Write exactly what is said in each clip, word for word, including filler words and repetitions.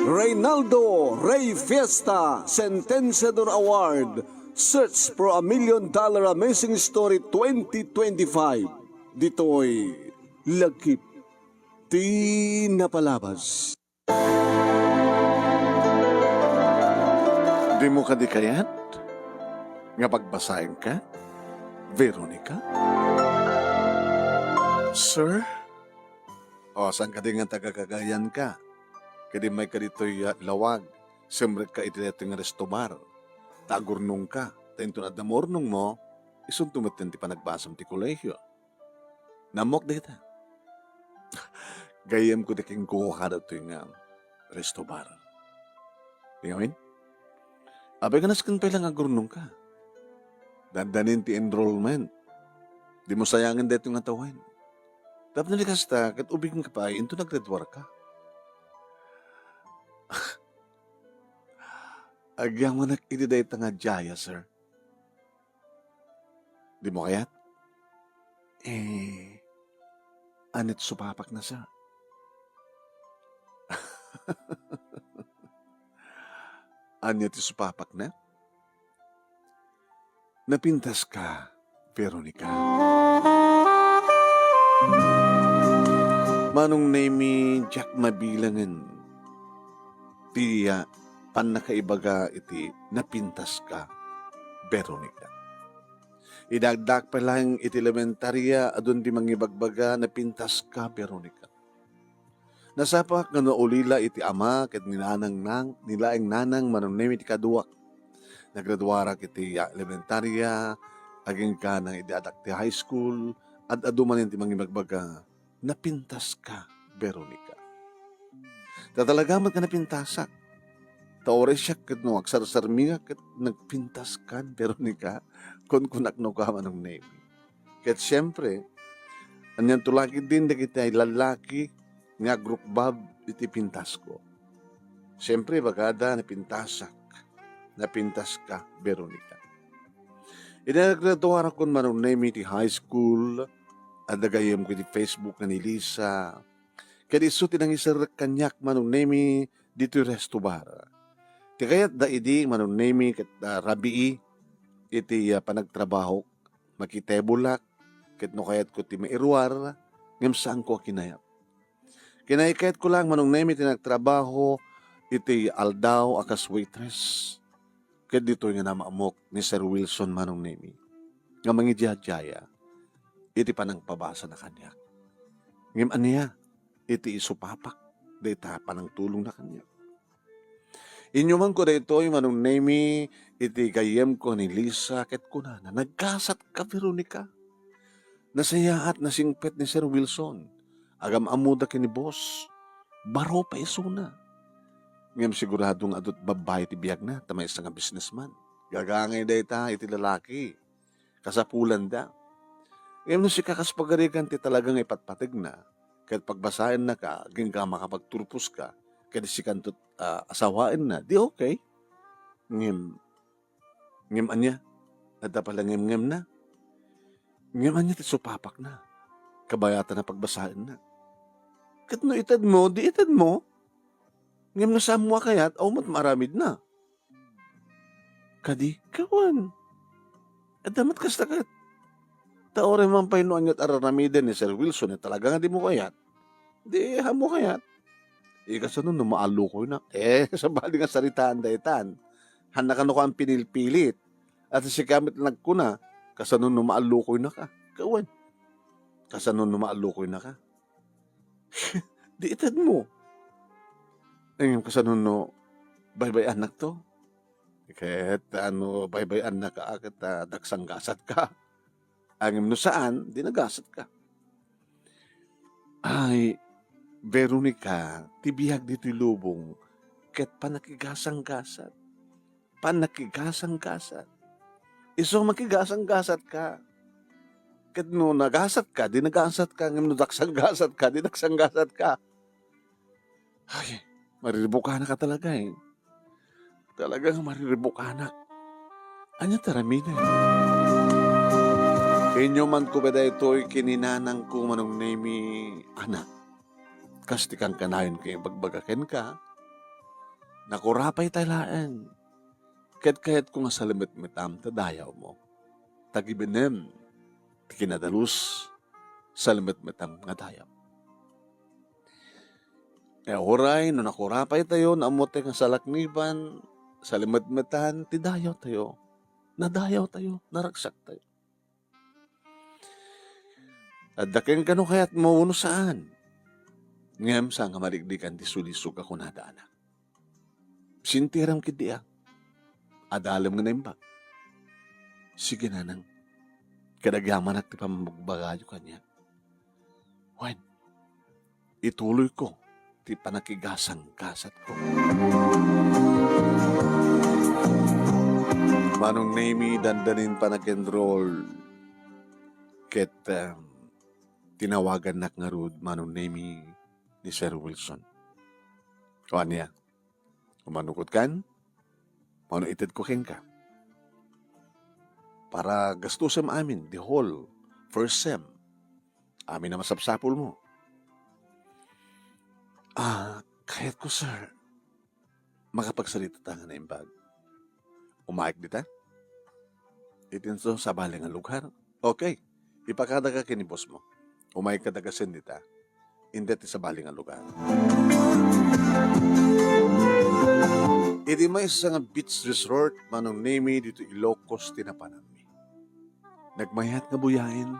Reynaldo Rey Fiesta Sentenciador Award, Search for a Million Dollar Amazing Story twenty twenty-five. Ditoy Lagip ti Napalabas. Dimo kadi kayat nga pagbasaenka, Veronica? Sir? O, saan kadi nga taga-Cagayan ka? Ket immayka ditoy, ah, Laoag, simrekka iti daytoy nga resto bar. Ta agurnongka, ta inton adda maurnongmo, isunto metten ti panagbasam ti kolehio. Nammok dayta. Gayyemko ti kenkuana daytoy nga resto bar. Ngamin, apay ka nasken pay la nga agurnongka? Dandanin ti enrollment. Dimo sayangen daytoy nga tawen. Tapno di kasta, ket ubingka pay inton naggraduarka. Agyamanak iti dayta nga diaya, sir. Dimo kayat? Eh, ania ti supapakna, sir? Ania ti supapakna? Napintaska, Veronica. Manong Nemi, diak mabilangen ti, ah, pannakaibaga iti napintaska, Veronica. Idi addaak pay laeng iti elementaria, adun ti mangibagbaga, napintaska, Veronica. Nasapak nga naulila iti ama ket ni nanang nang, ni laeng nanang Manong Nemi ti kaduak. Nagraduarak iti, ah, elementaria, agingga idi addaak ti high school, ad-adu manen ti mangibagbaga, "Napintaska, Veronica." Ta talaga met nga napintasak. Ta uray siak ket no agsarsarmingak ket, "Nagpintaskan, Veronica?" kunkunak no kua, Manong Nemi. Ket siempre, anianto la ketdin dagiti lallaki nga agrukbab iti pintasko. Siempre, ibagada, napintasak. Napintaska, Veronica. Idi nagraduarakon, Manong Nemi, ti high school, adda gayyemko iti Facebook nga ni Lisa. Ket isu ti nangiserrek kaniak, Manong Nemi, ditoy resto bar. Ti kayatda idi, Manong Nemi, ket, ah, rabii iti, ah, panagtrabahok, makitebulak, ket no kayatko ti mairuar, ngem saanko a kinayat. Kinaykayatko laeng, Manong Nemi, ti nagtrabaho iti aldaw a kas waitress. Ket ditoy nga namaamok ni Sir Wilson, Manong Nemi, nga mangidiadiaya iti panangpabasana kaniak. Ngem ania iti isupapak dayta panangtulongna kaniak? Inyumanko daytoy, Manong Nemi, iti gayyemko ni Lisa ket kunana, "Naggasatka, Veronica. Nasayaat, nasingpet ni Sir Wilson. Agam-ammoda ken ni boss. Baro pay isuna. Ngem sigurado nga adu ti babbai ti biagna ta maysa nga businessman. Gagangay dayta iti lalaki. Kasapulanda. Ngem no sika, kas pagarigan ti talaga nga ipatpategna, ket pagbasaennaka, agingga makapagturposka, ket sikanto, ah, asawaenna, di okay. Ngem, ngem ania? Adda pay la ngem-ngemna? Ngem ania ti supapakna? Kabayatan a pagbasaenna. Ket no itedmo, di itedmo. Ngem no saanmo a kayat, awan met maaramidna." Kadi, kawan. Adda met kasta ket. Ta uray man pay no aniat aramiden ni Sir Wilson, eh, talaga nga di mo kayat, di, haan mo kayat. Eh, kasano no maallukoynak? Eh, sabali nga saritaan daytan. Haan na kano ko ang pinilpilit. At sika met nagkuna, "Kasano no maallukoynak a?" Kawan. "Kasano no maallukoynak a?" Di itedmo. Ngem kasano no baybay-annakto? Ket, ah, no baybay-annaka, ket, ah, daksanggasatka. Ngem no saan, di nagasatka. Ay, Veronica, ti biag ditoy lubong, ket pannakigasanggasat. Pannakigasanggasat. Isu, makigasanggasatka. Ket no nagasatka, di nagasatka. Ngem no daksanggasatka, di daksanggasatka. Ay, mariribukanaka talaga, eh. Talaga nga mariribukanak. Ania ti aramidek? Inyumanko pay daytoy ken ni nanangko, Manong Nemi, anak. kas ti kankanayon ken ibagbaga kenka, nakurapay tay laeng. Ket kayatko nga salimetmetam ta dayawmo. Ta gibenem ti kinadalus, salimetmetam nga dayaw. E, uray no nakurapay tayo, no ammo tayo nga salakniban, salimetmetan ti dayaw tayo. Nadayaw tayo, naragsak tayo. Adda ken kano kayatmo wenno saan. Ngem saan nga maliklikan ti sulisog a kunada, anak. Sintiram ketdi a. Adalem nga naimbag. Sige, nanang. Kadagyamanak ti pammagbagayo kaniak. Wen, ituloyko ti panakigasanggasatko. Manong Nemy, dandanin panakenroll. Ket, um, tinawagannak ngarud, Manong Nemy, ni Sir Wilson. O ania? Umanukot kan? Mano itedko kenka? Para gastusem amin, the whole first sem. Amin a masapsapulmo. Ah, kayatko, sir. Makapagsaritata nga naimbag. Umayek dita? Itinso sabali nga lugar. Okay. Ipakadaka ken ni boss mo. Umayek ka dagasen dita. Indet ti sabali nga lugar. Iti maysa nga beach resort, Manong Nemy, dito Ilocos ti napananmi. Nagmayat nga buyaen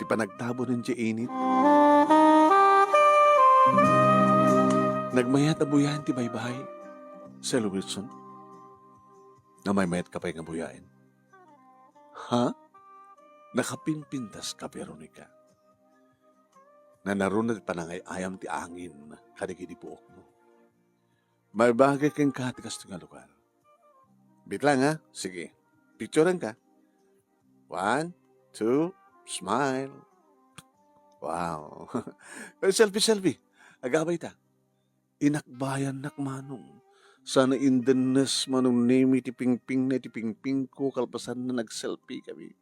ti panagtabon ti init. Nagmayat a buyaen ti baybay, Sir Wilson. Namaymayat ka pay nga buyaen. Ha? Nakapimpintas ka, Veronica. Nanaruna ti panangay-ayam ti angin kadagiti buokmo. Maibagay kenka ti kastoy nga lugar. Bitlang, ha? Sige. Picturean ka. One, two, smile. Wow. Eh, selfie, selfie. Agabay ta. Inakbayannak, manong. Sana indennes, Manong Nemy, ti pingpingna iti pingpingko, kalpasanna nag-selfie kami.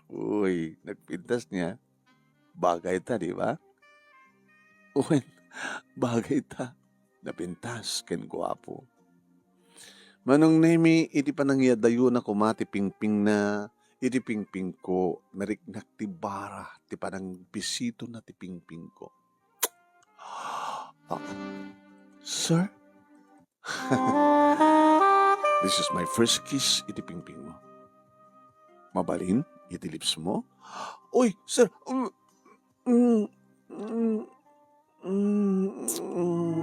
Uy, nagpintas niya. Bagay ta, di ba? Wen, bagay ta. Napintas ken guapo. Manong Nemy, iti panangiyadayona koma ti pingpingna, iti pingpingko, nariknak ti bara ti panangbisitona ti pingpingko. Ah, sir? This is my first kiss iti pingpingmo. Mabalin iti lips mo? Uy, sir! Um, mm, mm, mm, mm.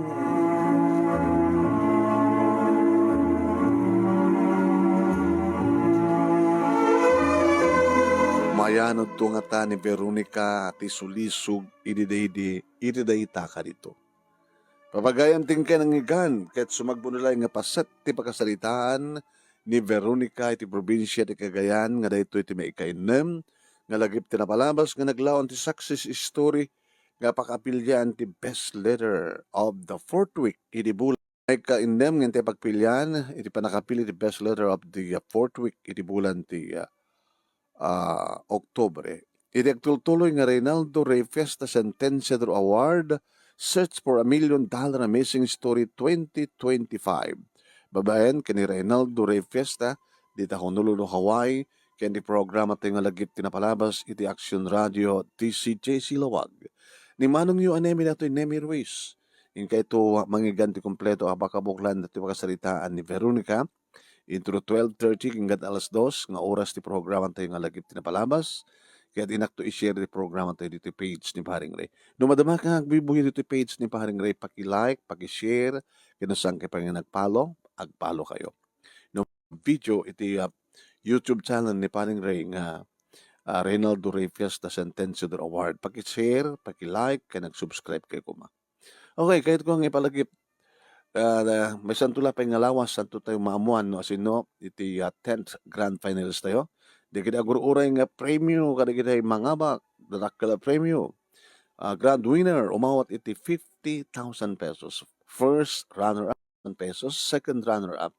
Mayanodto ngata ni Veronica ti sulisog idi daydi, idi dayta kadito. Papagayam ti kinangigan, ket sumagmamano laeng nga paset ti pakasaritaan ni Veronica iti probinsia ti Cagayan nga daytoy ti maikainnem nga lagip ti napalabas nga naglawan ti success story nga pakapilian ti best letter of the fourth week iti bulan. Maikainnem nga intay pagpilian iti pannakapili ti best letter of the, uh, fourth week iti bulan ti, uh, ah, Oktubre. Iti agtultuloy nga Reynaldo Rey Fiesta Sentenciador Award, Search for a Million Dollar Amazing Story twenty twenty-five. Babaen ken ni Reynaldo Rey Fiesta, dita Honolulu, Hawaii, ken ti programa tayo nga lagip ti napalabas iti Action Radio, T C J C Lawag. Ni Manongyo a Nemy datoy Nemy Ruiz. Inkay to mangigan ti kompleto a pakabuklan ti pakasaritaan ni Veronica, intro twelve thirty, inggad alas dos nga oras ti programa tayo nga lagip ti napalabas. Ket innak to i-share ti programa tayo ditoy page ni Paring Ray. No madama ka nga agbubuya ditoy page ni Paring Ray, paki-like, paki-share, ken no saan ka pa nga nag-follow, ag-follow kayo. No video iti, ah, YouTube channel ni Paring Ray nga, ah, Reynaldo Ray Fiesta Sentenciador Award. Paki-share, paki-like, ken nag-subscribe kayo koma. Okay, kayat ko nga ipalagip, ah, maysanto la pay nga lawas, santo tayo maammuan, no, asino, iti, ah, tenth grand finals tayo. Dagiti agur-uray nga premio, kadagiti mangabak, dakkel a premio. Ah, grand winner, umawat iti fifty thousand pesos. First runner-up, pesos. Second runner-up,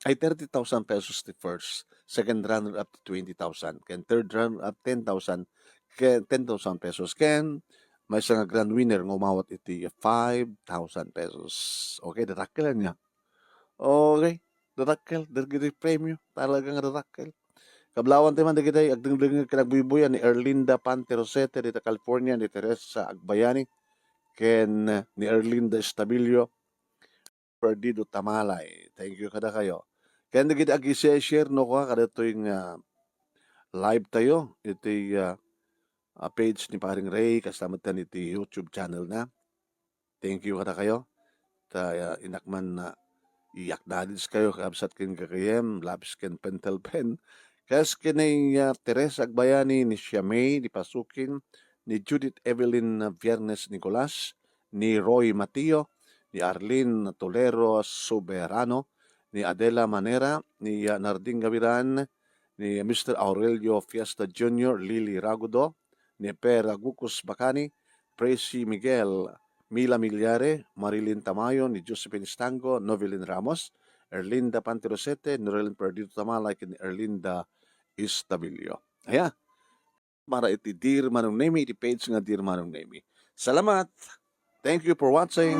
ay, thirty thousand pesos ti first, second runner-up ti twenty thousand, ken third runner-up, ten thousand, ken ten thousand pesos, ken maysa nga grand winner nga umawat iti five thousand pesos. Okay, dadakkel ania. Okay, dadakkel, dagiti premio, talaga nga dadakkel. Kablaawanta man dagiti agdengdengngeg ken agbuybuya ni Erlinda Panterosete dita California, ni Teresa Agbayani, ken ni Erlinda Estabilio, Perdido Tamalay. Thank you kadakayo. Ken dagiti agi-share no kua kadatoy nga live tayo iti, ah, ah, page ni Paring Ray, kasta met iti YouTube channel na. Thank you kadakayo. Ta, ah, innak man, ah, i-acknowledge kayo, kabsat ken gagayyem, labis ken pentel pen. Kas ken ni, ah, Teresa Agbayani, ni Shia May, ni Pasukin, ni Judith Evelyn Viernes Nicolas, ni Roy Mateo, ni Arlene Tolero Soberano, ni Adela Manera, ni, ah, Narding Gaviran, ni Mister Aurelio Fiesta Junior, Lily Ragudo, ni Per Agucos Bacani, Presi Miguel, Mila Millares, Marilyn Tamayo, ni Josephine Stango, Novelyn Ramos, Erlinda Panterosete, Norelin Perdido Tamalay, ken Erlinda Estabilio. Aya, para iti Dear Manong Nemi, iti page nga Dear Manong Nemi. Salamat. Thank you for watching.